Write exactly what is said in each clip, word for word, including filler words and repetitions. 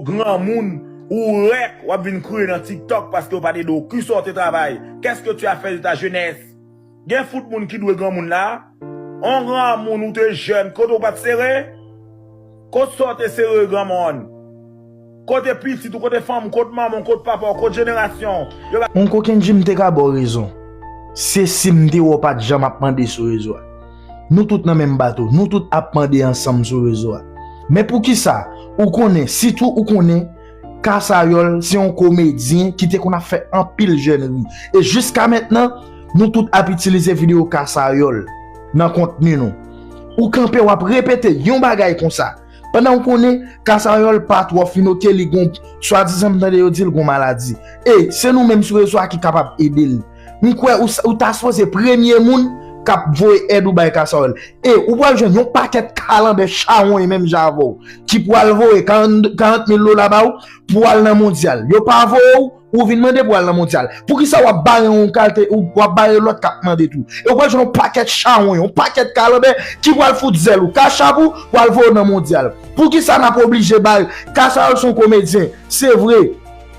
Granmoun, ou rèk, w ap vin kriye nan TikTok paske yo pa t ede w. Kisa w te travay? Qu'est-ce que tu as fait de ta jeunesse? Gen fout moun ki dwe granmoun la. On granmoun ou te jèn, kote w pa t sere? Kot sa w te sere granmoun? Kote pitit ou, kote fanm, kot manman, kot papa, kot jenerasyon? Yo pa... Yon kokenn Jim te ka ba w rezon. Se si m te wè w pa t janm ap mande sou rezo a. Nou tout nan menm bato, nou tout ap mande ansanm sou rezo a. Men poukisa ou konnen, sitou ou konnen, Kasayòl se yon komedyen ki te konn ap fè anpil jèn ri. E jiska mentnan, nou tout ap itilize videyo Kasayòl nan kontni nou. Ou kanpe, w ap repete yon bagay konsa. Pandan w konnen, Kasayòl pa twò fin oke, li gon, swadizan m tande yo di l gon maladi. E se nou menm sou rezo a ki kapab ede l. M kwè ou, ou ta sipoze premye moun k ap voye èd ou bay Kasayòl. E ou pral jwenn yon pakèt kalanbè chawony menm jan avè w, ki pral voye karant, karant mil dola ba w pou al nan mondyal. Yo pa voye w, ou vin mande pou al nan mondyal. Poukisa w ap bare yon kalite, ou w ap bare lòt k ap mande tou? E w pral jwenn yon pakèt chawony, yon pakèt kalanbè ki pral fout zèl ou, kachap ou, pral voye w nan mondyal. Poukisa n ap oblije bare? Kasayòl se yon komedyen, se vre.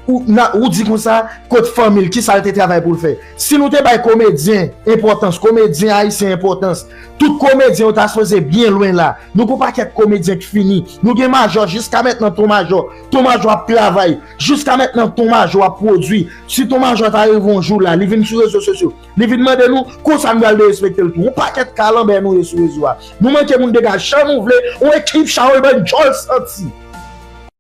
Ou, na, ou di konsa, kot fanmi l, kisa l te travay pou l fè? Si nou te bay komedyen enpòtans, komedyen ayisyen enpòtans, tout komedyen yo ta sipoze byen lwen la. Nou gon pakèt komedyen ki fini. Nou gen majò jiska mentnan, Ton Majò. Ton Majò ap travay. Jiska mentnan, Ton Majò ap pwodui. Si Ton Majò ta rive yon jou la, li vin sou rezo sosyo, li vin mande nou, konsa nou pral derespekte l tou. Yon pakèt kalanbè nou ye sou rezo a. Nou manke moun degaje jan nou vle, yon ekip chawony bann djòl santi.